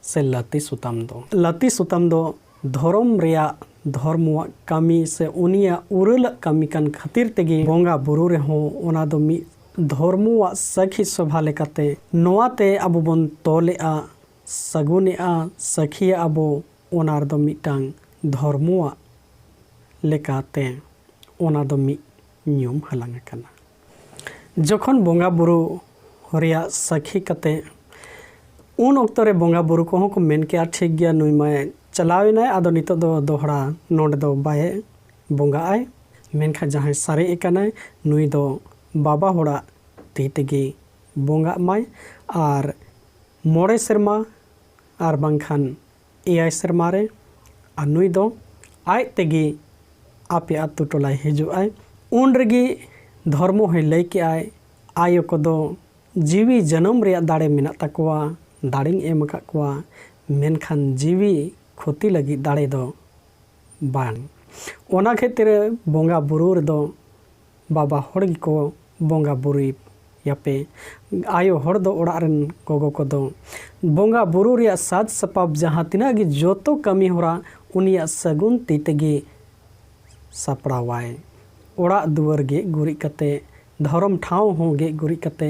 ᱥᱮ ᱞᱟᱹᱛᱤ ᱥᱩᱛᱟᱹᱢ ᱫᱚ᱾ ᱞᱟᱹᱛᱤ ᱥᱩᱛᱟᱹᱢ ᱫᱚ ᱫᱷᱚᱨᱚᱢ ᱨᱮᱭᱟᱜ, ᱫᱷᱚᱨᱢᱚᱣᱟᱜ ᱠᱟᱹᱢᱤ ᱥᱮ ᱩᱱᱤᱭᱟᱜ ᱩᱨᱟᱹᱞᱟᱜ ᱠᱟᱹᱢᱤ ᱠᱟᱱ ᱠᱷᱟᱹᱛᱤᱨ ᱛᱮᱜᱮ ᱵᱚᱸᱜᱟ ᱵᱩᱨᱩ ᱨᱮᱦᱚᱸ ᱚᱱᱟ ᱫᱚ ᱢᱤᱫ ᱫᱷᱚᱨᱢᱚᱣᱟᱜ ᱥᱟᱹᱠᱷᱤ ᱥᱚᱵᱷᱟ ᱞᱮᱠᱟᱛᱮ ᱱᱚᱣᱟᱛᱮ ᱟᱵᱚ ᱵᱚᱱ ᱛᱚᱞᱮᱜᱼᱟ, ᱥᱟᱹᱜᱩᱱᱮᱜᱼᱟ, ᱥᱟᱹᱠᱷᱤᱭᱮᱜᱼᱟ ᱵᱚ, ᱚᱱᱟ ᱨᱮᱫᱚ ᱢᱤᱫᱴᱟᱝ ᱫᱷᱚᱨᱢᱚᱣᱟᱜ ᱞᱮᱠᱟᱛᱮ ᱚᱱᱟ ᱫᱚ ᱢᱤᱫ ᱧᱩᱢ ᱦᱟᱞᱟᱝ ᱟᱠᱟᱱᱟ᱾ ᱡᱚᱠᱷᱚᱱ ᱵᱚᱸᱜᱟ ᱵᱩᱨᱩ ᱨᱮᱭᱟᱜ ᱥᱟᱹᱠᱷᱤ ᱠᱟᱛᱮ, ᱩᱱ ᱚᱠᱛᱚ ᱨᱮ ᱵᱚᱸᱜᱟ ᱵᱩᱨᱩ ᱠᱚᱦᱚᱸ ᱠᱚ ᱢᱮᱱ ᱠᱮᱜᱼᱟ, ᱴᱷᱤᱠ ᱜᱮᱭᱟ, ᱱᱩᱭ ᱢᱟᱭ ᱪᱟᱞᱟᱣ ᱮᱱᱟᱭ, ᱟᱫᱚ ᱱᱤᱛᱚᱜ ᱫᱚ ᱫᱚᱦᱲᱟ ᱱᱚᱰᱮ ᱫᱚ ᱵᱟᱭ ᱵᱚᱸᱜᱟᱜ ᱟᱭ᱾ ᱢᱮᱱᱠᱷᱟᱱ ᱡᱟᱦᱟᱸᱭ ᱥᱟᱨᱮᱡ ᱟᱠᱟᱱᱟᱭ, ᱱᱩᱭ ᱫᱚ ᱵᱟᱵᱟ ᱦᱚᱲᱟᱜ ᱛᱤ ᱛᱮᱜᱮ ᱵᱚᱸᱜᱟᱜ ᱢᱟᱭ, ᱟᱨ ᱢᱚᱬᱮ ᱥᱮᱨᱢᱟ ᱟᱨ ᱵᱟᱝᱠᱷᱟᱱ ᱮᱭᱟᱭ ᱥᱮᱨᱢᱟ ᱨᱮ, ᱟᱨ ᱱᱩᱭ ᱫᱚ ᱟᱡ ᱛᱮᱜᱮ ᱟᱯᱮ ᱟᱛᱳ ᱴᱚᱞᱟᱭ ᱦᱤᱡᱩᱜ ᱟᱭ᱾ ᱩᱱ ᱨᱮᱜᱮ ᱫᱷᱚᱨᱢᱚ ᱦᱚᱸᱭ ᱞᱟᱹᱭ ᱠᱮᱜᱼᱟᱭ, ᱟᱭᱳ ᱠᱚᱫᱚ ᱡᱤᱣᱤ ᱡᱟᱹᱱᱩᱢ ᱨᱮᱭᱟᱜ ᱫᱟᱲᱮ ᱢᱮᱱᱟᱜ ᱛᱟᱠᱚᱣᱟ, ᱫᱟᱲᱮᱧ ᱮᱢ ᱟᱠᱟᱫ ᱠᱚᱣᱟ, ᱢᱮᱱᱠᱷᱟᱱ ᱡᱤᱣᱤ ᱠᱷᱚᱛᱤ ᱞᱟᱹᱜᱤᱫ ᱫᱟᱲᱮ ᱫᱚ ᱵᱟᱝ᱾ ᱚᱱᱟ ᱠᱷᱟᱹᱛᱤᱨ ᱵᱚᱸᱜᱟ ᱵᱩᱨᱩ ᱨᱮᱫᱚ ᱵᱟᱵᱟ ᱦᱚᱲ ᱜᱮᱠᱚ ᱵᱚᱸᱜᱟ ᱵᱩᱨᱩᱭᱟᱯᱮ᱾ ᱟᱭᱳ ᱦᱚᱲ ᱫᱚ ᱚᱲᱟᱜ ᱨᱮᱱ ᱜᱚᱜᱚ ᱠᱚᱫᱚ ᱵᱚᱸᱜᱟ ᱵᱩᱨᱩ ᱨᱮᱭᱟᱜ ᱥᱟᱡᱽ ᱥᱟᱯᱟᱵ ᱡᱟᱦᱟᱸ ᱛᱤᱱᱟᱹᱜ ᱜᱮ ᱡᱚᱛᱚ ᱠᱟᱹᱢᱤ ᱦᱚᱨᱟ ᱩᱱᱤᱭᱟᱜ ᱥᱟᱹᱜᱩᱱ ᱛᱤ ᱛᱮᱜᱮ ᱥᱟᱯᱲᱟᱣᱟᱭ᱾ ᱚᱲᱟᱜ ᱫᱩᱣᱟᱹᱨ ᱜᱮᱡ ᱜᱩᱨᱤᱡ ᱠᱟᱛᱮ ᱫᱷᱚᱨᱚᱢ ᱴᱷᱟᱶ ᱦᱚᱸ ᱜᱮᱡ ᱜᱩᱨᱤᱡ ᱠᱟᱛᱮ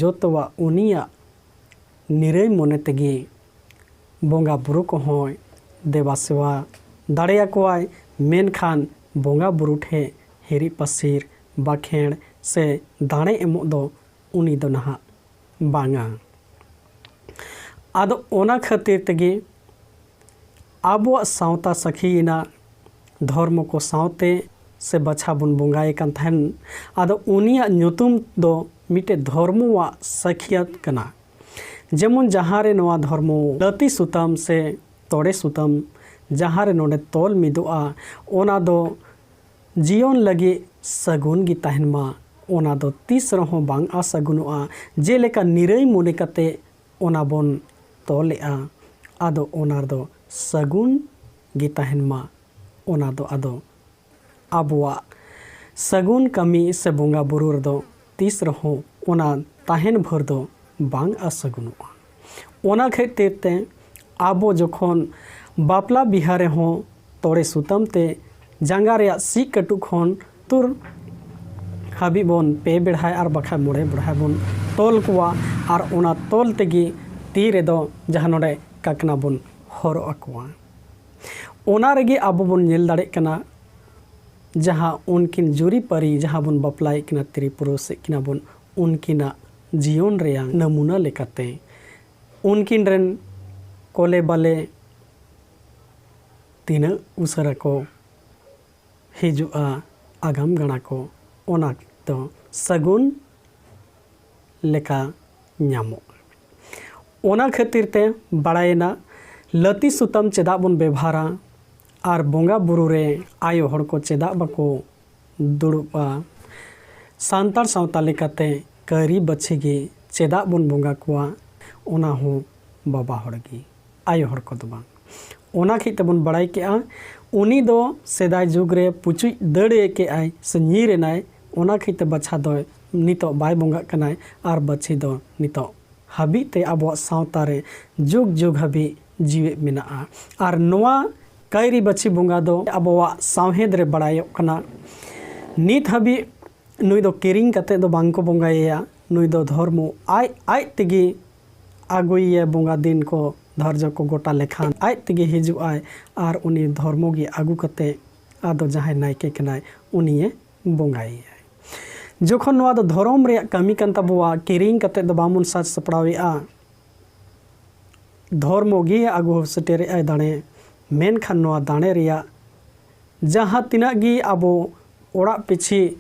ᱡᱚᱛᱚᱣᱟᱜ ᱩᱱᱤᱭᱟᱜ ᱱᱤᱨᱟᱹᱭ ᱢᱚᱱᱮ ᱛᱮᱜᱮ ᱵᱚᱸᱜᱟ ᱵᱩᱨᱩ ᱠᱚᱦᱚᱸᱭ ᱫᱮᱵᱟ ᱥᱮᱵᱟ ᱫᱟᱲᱮᱭᱟᱠᱚᱣᱟᱭ᱾ ᱢᱮᱱᱠᱷᱟᱱ ᱵᱚᱸᱜᱟ ᱵᱩᱨᱩ ᱴᱷᱮᱱ ᱦᱤᱨᱤᱡ ᱯᱟᱹᱥᱤᱨ, ᱵᱟᱠᱷᱮᱲ ᱥᱮ ᱫᱟᱲᱮ ᱮᱢᱚᱜ ᱫᱚ ᱩᱱᱤ ᱫᱚ ᱱᱟᱦᱟᱜ ᱵᱟᱝᱟ᱾ ᱟᱫᱚ ᱚᱱᱟ ᱠᱷᱟᱹᱛᱤᱨ ᱛᱮᱜᱮ ᱟᱵᱚᱣᱟᱜ ᱥᱟᱶᱛᱟ ᱥᱟᱹᱠᱷᱤᱭᱮᱱᱟ, ᱫᱷᱚᱨᱢᱚ ᱠᱚ ᱥᱟᱶᱛᱮ ᱥᱮ ᱵᱟᱪᱷᱟ ᱵᱚᱱ ᱵᱚᱸᱜᱟᱭᱮ ᱠᱟᱱ ᱛᱟᱦᱮᱱ᱾ ᱟᱫᱚ ᱩᱱᱤᱭᱟᱜ ᱧᱩᱛᱩᱢ ᱫᱚ ᱢᱤᱫᱴᱮᱡ ᱫᱷᱚᱨᱢᱚᱣᱟᱜ ᱥᱟᱹᱠᱷᱤᱭᱟᱹᱛ ᱠᱟᱱᱟ᱾ ᱡᱮᱢᱚᱱ ᱡᱟᱦᱟᱸ ᱨᱮ ᱱᱚᱣᱟ ᱫᱷᱚᱨᱢᱚ ᱞᱟᱹᱛᱤ ᱥᱩᱛᱟᱹᱢ ᱥᱮ ᱛᱚᱲᱮ ᱥᱩᱛᱟᱹᱢ ᱡᱟᱦᱟᱸ ᱨᱮ ᱱᱚᱰᱮ ᱛᱚᱞ ᱢᱤᱫᱚᱜᱼᱟ, ᱚᱱᱟ ᱫᱚ ᱡᱤᱭᱚᱱ ᱞᱟᱹᱜᱤᱫ ᱥᱟᱹᱜᱩᱱ ᱜᱮ ᱛᱟᱦᱮᱱ ᱢᱟ, ᱚᱱᱟ ᱫᱚ ᱛᱤᱥ ᱨᱮᱦᱚᱸ ᱵᱟᱝ ᱟᱥᱟᱹᱜᱩᱱᱚᱜᱼᱟ᱾ ᱡᱮᱞᱮᱠᱟ ᱱᱤᱨᱟᱹᱭ ᱢᱚᱱᱮ ᱠᱟᱛᱮ ᱚᱱᱟ ᱵᱚᱱ ᱛᱚᱞᱮᱜᱼᱟ, ᱟᱫᱚ ᱚᱱᱟ ᱨᱮᱫᱚ ᱥᱟᱹᱜᱩᱱ ᱜᱮ ᱛᱟᱦᱮᱱ ᱢᱟ, ᱚᱱᱟ ᱫᱚ ᱟᱫᱚ ᱟᱵᱚᱣᱟᱜ ᱥᱟᱹᱜᱩᱱ ᱠᱟᱹᱢᱤ ᱥᱮ ᱵᱚᱸᱜᱟ ᱵᱩᱨᱩ ᱨᱮᱫᱚ ᱛᱤᱥ ᱨᱮᱦᱚᱸ ᱚᱱᱟ ᱛᱟᱦᱮᱱ ᱵᱷᱳᱨ ᱫᱚ ᱵᱟᱝ ᱟᱥᱟᱹᱜᱩᱱᱚᱜᱼᱟ᱾ ᱚᱱᱟ ᱠᱷᱟᱹᱛᱤᱨ ᱛᱮ ᱟᱵᱚ ᱡᱚᱠᱷᱚᱱ ᱵᱟᱯᱞᱟ ᱵᱤᱦᱟ ᱨᱮᱦᱚᱸ ᱛᱚᱲᱮ ᱥᱩᱛᱟᱹᱢ ᱛᱮ ᱡᱟᱸᱜᱟ ᱨᱮᱭᱟᱜ ᱥᱤ ᱠᱟᱹᱴᱩᱵ ᱠᱷᱚᱱ ᱛᱩᱨ ᱦᱟᱹᱵᱤᱡ ᱵᱚᱱ ᱯᱮ ᱵᱮᱲᱦᱟᱭ ᱟᱨ ᱵᱟᱠᱷᱟᱡ ᱢᱚᱬᱮ ᱵᱮᱲᱦᱟᱭ ᱵᱚᱱ ᱛᱚᱞ ᱠᱚᱣᱟ, ᱟᱨ ᱚᱱᱟ ᱛᱚᱞ ᱛᱮᱜᱮ ᱛᱤ ᱨᱮᱫᱚ ᱡᱟᱦᱟᱸ ᱱᱚᱰᱮ ᱠᱟᱠᱱᱟ ᱵᱚᱱ ᱦᱚᱨᱚᱜ ᱟᱠᱚᱣᱟ᱾ ᱚᱱᱟ ᱨᱮᱜᱮ ᱟᱵᱚ ᱵᱚᱱ ᱧᱮᱞ ᱫᱟᱲᱮᱭᱟᱜ ᱠᱟᱱᱟ, ᱡᱟᱦᱟᱸ ᱩᱱᱠᱤᱱ ᱡᱩᱨᱤ ᱯᱟᱹᱨᱤ ᱡᱟᱦᱟᱸ ᱵᱚᱱ ᱵᱟᱯᱞᱟᱭᱮᱫ ᱠᱤᱱᱟ ᱛᱤᱨᱤ ᱯᱩᱨᱩᱥᱮᱫ ᱠᱤᱱᱟ ᱵᱚᱱ, ᱩᱱᱠᱤᱱᱟᱜ ᱡᱤᱭᱚᱱ ᱨᱮᱭᱟᱜ ᱱᱟᱢᱩᱱᱟ ᱞᱮᱠᱟᱛᱮ ᱩᱱᱠᱤᱱ ᱨᱮᱱ ᱠᱚᱞᱮ ᱵᱟᱞᱮ ᱛᱤᱱᱟᱹᱜ ᱩᱥᱟᱹᱨᱟ ᱠᱚ ᱦᱤᱡᱩᱜᱼᱟ ᱟᱜᱟᱢ ᱜᱟᱲᱟ ᱠᱚ, ᱚᱱᱟ ᱫᱚ ᱥᱟᱹᱜᱩᱱ ᱞᱮᱠᱟ ᱧᱟᱢᱚᱜᱼᱟ᱾ ᱚᱱᱟ ᱠᱷᱟᱹᱛᱤᱨ ᱛᱮ ᱵᱟᱲᱟᱭᱮᱱᱟ, ᱞᱟᱹᱛᱤ ᱥᱩᱛᱟᱹᱢ ᱪᱮᱫᱟᱜ ᱵᱚᱱ ᱵᱮᱵᱷᱟᱨᱟ ᱟᱨ ᱵᱚᱸᱜᱟ ᱵᱩᱨᱩ ᱨᱮ ᱟᱭᱳ ᱦᱚᱲ ᱠᱚ ᱪᱮᱫᱟᱜ ᱵᱟᱠᱚ ᱫᱩᱲᱩᱵᱼᱟ? ᱥᱟᱱᱛᱟᱲ ᱥᱟᱶᱛᱟ ᱞᱮᱠᱟᱛᱮ ᱠᱟᱹᱨᱤ ᱵᱟᱹᱪᱷᱤ ᱜᱮ ᱪᱮᱫᱟᱜ ᱵᱚᱱ ᱵᱚᱸᱜᱟ ᱠᱚᱣᱟ? ᱚᱱᱟ ᱦᱚᱸ ᱵᱟᱵᱟ ᱦᱚᱲ ᱜᱮ, ᱟᱭᱳ ᱦᱚᱲ ᱠᱚᱫᱚ ᱵᱟᱝ᱾ ᱚᱱᱟ ᱠᱷᱟᱹᱛᱤᱨ ᱛᱮᱵᱚᱱ ᱵᱟᱲᱟᱭ ᱠᱮᱜᱼᱟ, ᱩᱱᱤ ᱫᱚ ᱥᱮᱫᱟᱭ ᱡᱩᱜᱽ ᱨᱮ ᱯᱩᱪᱩᱡ ᱫᱟᱹᱲ ᱮ ᱠᱮᱜᱼᱟᱭ ᱥᱮ ᱧᱤᱨ ᱮᱱᱟᱭ, ᱚᱱᱟ ᱠᱷᱟᱹᱛᱤᱨ ᱛᱮ ᱵᱟᱪᱷᱟ ᱫᱚ ᱱᱤᱛᱚᱜ ᱵᱟᱭ ᱵᱚᱸᱜᱟᱜ ᱠᱟᱱᱟᱭ ᱟᱨ ᱵᱟᱹᱪᱷᱤ ᱫᱚ ᱱᱤᱛᱚᱜ ᱦᱟᱹᱵᱤᱡ ᱛᱮ ᱟᱵᱚᱣᱟᱜ ᱥᱟᱶᱛᱟ ᱨᱮ ᱡᱩᱜᱽ ᱡᱩᱜᱽ ᱦᱟᱹᱵᱤᱡ ᱡᱤᱣᱮᱫ ᱢᱮᱱᱟᱜᱼᱟ᱾ ᱟᱨ ᱱᱚᱣᱟ ᱠᱟᱹᱭᱨᱤ ᱵᱟᱹᱪᱷᱤ ᱵᱚᱸᱜᱟ ᱫᱚ ᱟᱵᱚᱣᱟᱜ ᱥᱟᱶᱦᱮᱫ ᱨᱮ ᱵᱟᱲᱟᱭᱚᱜ ᱠᱟᱱᱟ᱾ ᱱᱤᱛ ᱦᱟᱹᱵᱤᱡ ᱱᱩᱭ ᱫᱚ ᱠᱤᱨᱤᱧ ᱠᱟᱛᱮ ᱫᱚ ᱵᱟᱝ ᱠᱚ ᱵᱚᱸᱜᱟᱭᱮᱭᱟ᱾ ᱱᱩᱭ ᱫᱚ ᱫᱷᱚᱨᱢᱚ ᱟᱡ ᱟᱡ ᱛᱮᱜᱮ ᱟᱹᱜᱩᱭᱮᱭᱟ᱾ ᱵᱚᱸᱜᱟ ᱫᱤᱱ ᱠᱚ ᱫᱷᱟᱨᱡᱚ ᱠᱚ ᱜᱚᱴᱟ ᱞᱮᱠᱷᱟᱱ ᱟᱡ ᱛᱮᱜᱮ ᱦᱤᱡᱩᱜ ᱟᱭ ᱟᱨ ᱩᱱᱤ ᱫᱷᱚᱨᱢᱚ ᱜᱮ ᱟᱹᱜᱩ ᱠᱟᱛᱮ ᱟᱫᱚ ᱡᱟᱦᱟᱸᱭ ᱱᱟᱭᱠᱮ ᱠᱟᱱᱟᱭ ᱩᱱᱤᱭᱮ ᱵᱚᱸᱜᱟᱭᱮᱭᱟ᱾ ᱡᱚᱠᱷᱚᱱ ᱱᱚᱣᱟ ᱫᱚ ᱫᱷᱚᱨᱚᱢ ᱨᱮᱭᱟᱜ ᱠᱟᱹᱢᱤ ᱠᱟᱱ ᱛᱟᱵᱚᱣᱟ, ᱠᱤᱨᱤᱧ ᱠᱟᱛᱮ ᱫᱚ ᱵᱟᱵᱚᱱ ᱥᱟᱡᱽ ᱥᱟᱯᱲᱟᱣᱮᱫᱼᱟ, ᱫᱷᱚᱨᱢᱚ ᱜᱮ ᱟᱹᱜᱩ ᱥᱮᱴᱮᱨᱮᱫ ᱟᱭ ᱫᱟᱲᱮ᱾ ᱢᱮᱱᱠᱷᱟᱱ ᱱᱚᱣᱟ ᱫᱟᱲᱮ ᱨᱮᱭᱟᱜ ᱡᱟᱦᱟᱸ ᱛᱤᱱᱟᱹᱜ ᱜᱮ ᱟᱵᱚ ᱚᱲᱟᱜ ᱯᱤᱪᱷᱤ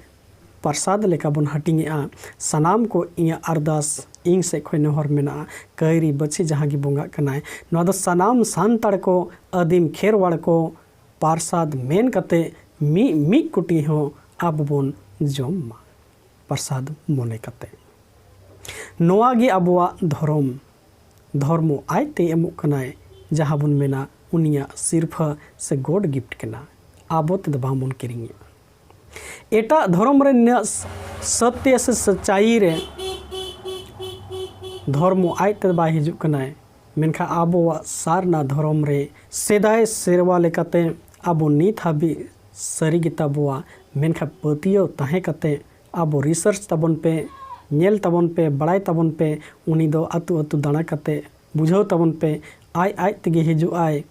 ᱯᱨᱚᱥᱟᱫ ᱞᱮᱠᱟ ᱵᱚᱱ ᱦᱟᱹᱴᱤᱧᱮᱜᱼᱟ, ᱥᱟᱱᱟᱢ ᱠᱚ ᱤᱧᱟᱹᱜ ᱟᱨᱫᱟᱥ, ᱤᱧ ᱥᱮᱫ ᱠᱷᱚᱱ ᱱᱮᱦᱚᱨ ᱢᱮᱱᱟᱜᱼᱟ, ᱠᱟᱹᱭᱨᱤ ᱵᱟᱹᱪᱷᱤ ᱡᱟᱦᱟᱸ ᱜᱮ ᱵᱚᱸᱜᱟᱜ ᱠᱟᱱᱟᱭ, ᱱᱚᱣᱟ ᱫᱚ ᱥᱟᱱᱟᱢ ᱥᱟᱱᱛᱟᱲ ᱠᱚ, ᱟᱹᱫᱤᱢ ᱠᱷᱮᱨᱣᱟᱲ ᱠᱚ ᱯᱨᱚᱥᱟᱫ ᱢᱮᱱ ᱠᱟᱛᱮ ᱢᱤᱫ ᱢᱤᱫ ᱠᱩᱴᱤ ᱦᱚᱸ ᱟᱵᱚ ᱵᱚᱱ ᱡᱚᱢ ᱢᱟ, ᱯᱨᱚᱥᱟᱫ ᱢᱚᱱᱮ ᱠᱟᱛᱮ᱾ ᱱᱚᱣᱟ ᱜᱮ ᱟᱵᱚᱣᱟᱜ ᱫᱷᱚᱨᱚᱢ᱾ ᱫᱷᱚᱨᱢᱚ ᱟᱡ ᱛᱮ ᱮᱢᱚᱜ ᱠᱟᱱᱟᱭ, ᱡᱟᱦᱟᱸ ᱵᱚᱱ ᱢᱮᱱᱟ ᱩᱱᱤᱭᱟᱜ ᱥᱤᱨᱯᱷᱟᱹ ᱥᱮ God gift ᱠᱟᱱᱟ, ᱟᱵᱚ ᱛᱮᱫᱚ ᱵᱟᱝ ᱵᱚᱱ ᱠᱤᱨᱤᱧᱮᱫᱼᱟ᱾ ᱮᱴᱟᱜ ᱫᱷᱚᱨᱚᱢ ᱨᱮ ᱱᱤᱱᱟᱹᱜ ᱥᱚᱛᱭᱚ ᱥᱮ ᱥᱟᱪᱟᱭᱤ ᱨᱮ ᱫᱷᱚᱨᱢᱚ ᱟᱡ ᱛᱮ ᱵᱟᱭ ᱦᱤᱡᱩᱜ ᱠᱟᱱᱟᱭ, ᱢᱮᱱᱠᱷᱟᱱ ᱟᱵᱚᱣᱟᱜ ᱥᱟᱨᱱᱟ ᱫᱷᱚᱨᱚᱢ ᱨᱮ ᱥᱮᱫᱟᱭ ᱥᱮᱨᱣᱟ ᱞᱮᱠᱟᱛᱮ ᱟᱵᱚ ᱱᱤᱛ ᱦᱟᱹᱵᱤᱡ ᱥᱟᱹᱨᱤ ᱜᱮ ᱛᱟᱵᱚᱣᱟ, ᱢᱮᱱᱠᱷᱟᱱ ᱯᱟᱹᱛᱭᱟᱹᱣ ᱛᱟᱦᱮᱸ ᱠᱟᱛᱮ ᱟᱵᱚ research ᱛᱟᱵᱚᱱ ᱯᱮ, ᱧᱮᱞ ᱛᱟᱵᱚᱱ ᱯᱮ, ᱵᱟᱲᱟᱭ ᱛᱟᱵᱚᱱ ᱯᱮ, ᱩᱱᱤ ᱫᱚ ᱟᱹᱛᱩ ᱟᱹᱛᱩ ᱫᱟᱬᱟ ᱠᱟᱛᱮ ᱵᱩᱡᱷᱟᱹᱣ ᱛᱟᱵᱚᱱ ᱯᱮ, ᱟᱡ ᱟᱡ ᱛᱮᱜᱮ ᱦᱤᱡᱩᱜ ᱟᱭ,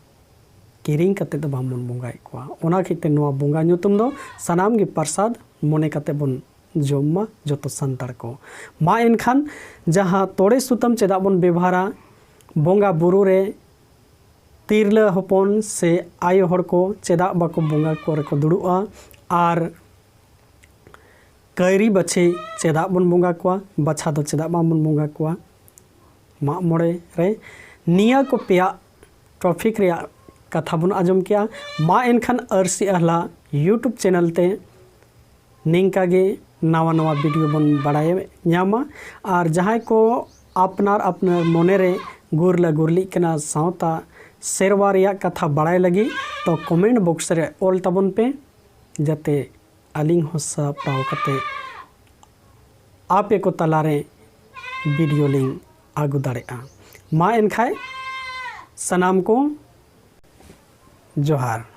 ᱠᱤᱨᱤᱧ ᱠᱟᱛᱮ ᱫᱚ ᱵᱟᱝ ᱵᱚᱱ ᱵᱚᱸᱜᱟᱭᱮᱫ ᱠᱚᱣᱟ᱾ ᱚᱱᱟ ᱠᱷᱟᱹᱛᱤᱨ ᱛᱮ ᱱᱚᱣᱟ ᱵᱚᱸᱜᱟ ᱧᱩᱛᱩᱢ ᱫᱚ ᱥᱟᱱᱟᱢ ᱜᱮ ᱯᱨᱚᱥᱟᱫ ᱢᱚᱱᱮ ᱠᱟᱛᱮ ᱵᱚᱱ ᱡᱚᱢ ᱢᱟ ᱡᱚᱛᱚ ᱥᱟᱱᱛᱟᱲ ᱠᱚ᱾ ᱢᱟ ᱮᱱᱠᱷᱟᱱ ᱡᱟᱦᱟᱸ ᱛᱚᱲᱮ ᱥᱩᱛᱟᱹᱢ ᱪᱮᱫᱟᱜ ᱵᱚᱱ ᱵᱮᱵᱚᱦᱟᱨᱟ ᱵᱚᱸᱜᱟ ᱵᱩᱨᱩ ᱨᱮ? ᱛᱤᱨᱞᱟᱹ ᱦᱚᱯᱚᱱ ᱥᱮ ᱟᱭᱳ ᱦᱚᱲ ᱠᱚ ᱪᱮᱫᱟᱜ ᱵᱟᱠᱚ ᱵᱚᱸᱜᱟ ᱠᱚᱨᱮ ᱠᱚ ᱫᱩᱲᱩᱵᱼᱟ? ᱟᱨ ᱠᱟᱹᱭᱨᱤ ᱵᱟᱹᱪᱷᱤ ᱪᱮᱫᱟᱜ ᱵᱚᱱ ᱵᱚᱸᱜᱟ ᱠᱚᱣᱟ? ᱵᱟᱪᱷᱟ ᱫᱚ ᱪᱮᱫᱟᱜ ᱵᱟᱝ ᱵᱚᱱ ᱵᱚᱸᱜᱟ ᱠᱚᱣᱟ? ᱢᱟᱜ ᱢᱚᱬᱮ ᱨᱮ ᱱᱤᱭᱟᱹ ᱠᱚ ᱯᱮᱭᱟ topic ᱨᱮᱭᱟᱜ ᱠᱟᱛᱷᱟ ᱵᱚᱱ ᱟᱸᱡᱚᱢ ᱠᱮᱜᱼᱟ᱾ ᱢᱟ ᱮᱱᱠᱷᱟᱱ ᱟᱹᱨᱥᱤ ᱟᱦᱞᱟ YouTube channel ᱛᱮ ᱱᱤᱝᱠᱟ ᱜᱮ ᱱᱟᱣᱟ ᱱᱟᱣᱟ video ᱵᱚᱱ ᱵᱟᱲᱟᱭ ᱧᱟᱢᱟ᱾ ᱟᱨ ᱡᱟᱦᱟᱸᱭ ᱠᱚ ᱟᱯᱱᱟᱨ ᱟᱯᱱᱟᱨ ᱢᱚᱱᱮ ᱨᱮ ᱜᱩᱨᱞᱟᱹ ᱜᱩᱨᱞᱤᱜ ᱠᱟᱱᱟ ᱥᱟᱶᱛᱟ ᱥᱮᱨᱣᱟ ᱨᱮᱭᱟᱜ ᱠᱟᱛᱷᱟ ᱵᱟᱲᱟᱭ ᱞᱟᱹᱜᱤᱫ, ᱛᱚ comment box ᱨᱮ ᱚᱞ ᱛᱟᱵᱚᱱ ᱯᱮ, ᱡᱟᱛᱮ ᱟᱹᱞᱤᱧ ᱦᱚᱸ ᱥᱟᱯᱲᱟᱣ ᱠᱟᱛᱮ ᱟᱯᱮ ᱠᱚ ᱛᱟᱞᱟᱨᱮ video ᱞᱤᱧ ᱟᱹᱜᱩ ᱫᱟᱲᱮᱭᱟᱜᱼᱟ᱾ ᱢᱟ ᱮᱱᱠᱷᱟᱡ ᱥᱟᱱᱟᱢ ᱠᱚ ᱡᱚᱦᱟᱨ᱾